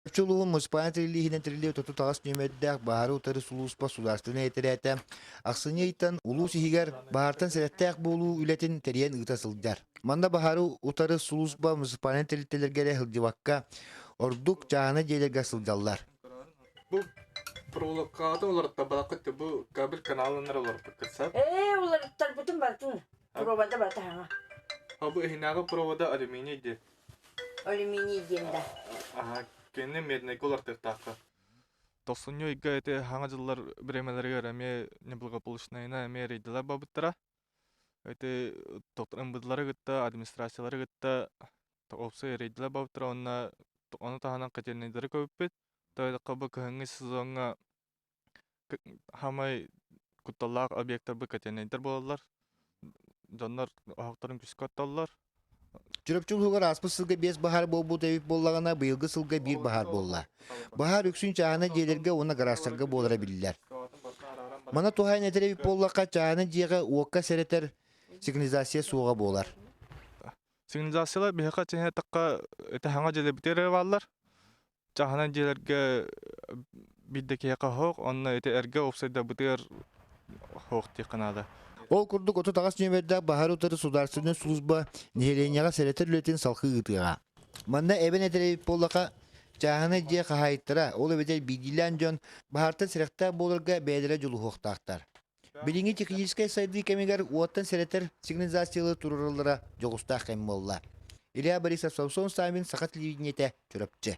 Чурапчы улууһун муниципальнай тэриллииһинэн тэриллибит 38 нүөмэрдээх баһаары утары сулууспа судаарыстыбаннай этэрээтэ ахсынньы ыйтан улуус иһигэр баһаартан сэрэхтээх буолуу үлэтин тэрийэн ыыта сылдьар. Манна баһаары утары сулууспа муниципальнай тэрилтэлэргэ эрэ сылдьыбакка, ордук чааһынай дьиэлэргэ сылдьаллар. Бу проволокаҕа уларыттарбатаххыт бу кабель каналыннар уларыппыккыт сап? Ээ, уларыттарбытым барытын. Провода барыта хаҥа. А бу иһинээҕи провода алюминий дии. Алюминий диэн да. Аха, кинини меднайга улартыахтаахха. Тохсунньу ыйга ити хаҥа дьыллар бириэмэлэригэр эмиэ неблагополучнайына эмиэ рейдэлэр барбыттара. Ити МВДлары кытта, администрациялары кытта уопсай рейдэлэр барбыттара уонна ону таһынан котельнайдары көбүппүт. Тоойдоххо бу кыһыҥҥы сезоҥҥа Хаамай кутталлаах объектарбыт котельнайдар буолаллар. Дьоннор оһохторун күүскэ оттоллор. Чурапчы улууһугар ааспыт сылга биэс баһаар буолбут эбит буоллаҕына, быйылгы сылга биир баһаар буолла. Баһаар үксүн чааһынай дьиэлэргэ уонна гаражтарга буолара биллэр. Маны туһаайан этэр эбит буоллахха, чааһынай дьиэҕэ уокка сэрэтэр сигнализация суоҕа буолар. Сигнализациялар биһиэхэ чиҥ эттэххэ, ити хаҥа дьиэлэрбитигэр эрэ бааллар. Чааһынай дьиэлэргэ биирдэ киһиэхэ оһох, онно ити эргэ уопсайдарбытыгар оһох диэххэ наада. Ол курдук 38 нүөмэрдээх баһаары утары судаарыстыбаннай служба нэһилиэнньэҕэ сэрэтэр үлэтин салгыы ыытыаҕа. Манна эбэн этэр эбит буоллаха, чааһынай дьиэ хаһаайыттара, ол эбэтэр биирдиилээн дьон баһаартан сэрэхтээх буоларга бэйэлэрэ дьулуһуохтаахтар. Билиҥҥи техническэй сайдыы кэмигэр уоттан сэрэтэр сигнализациялары туруораллара дьоҕустаах кэм буолла. Илья Борисов, Самсон Саввин, Саха телевидениетэ, Чурапчы.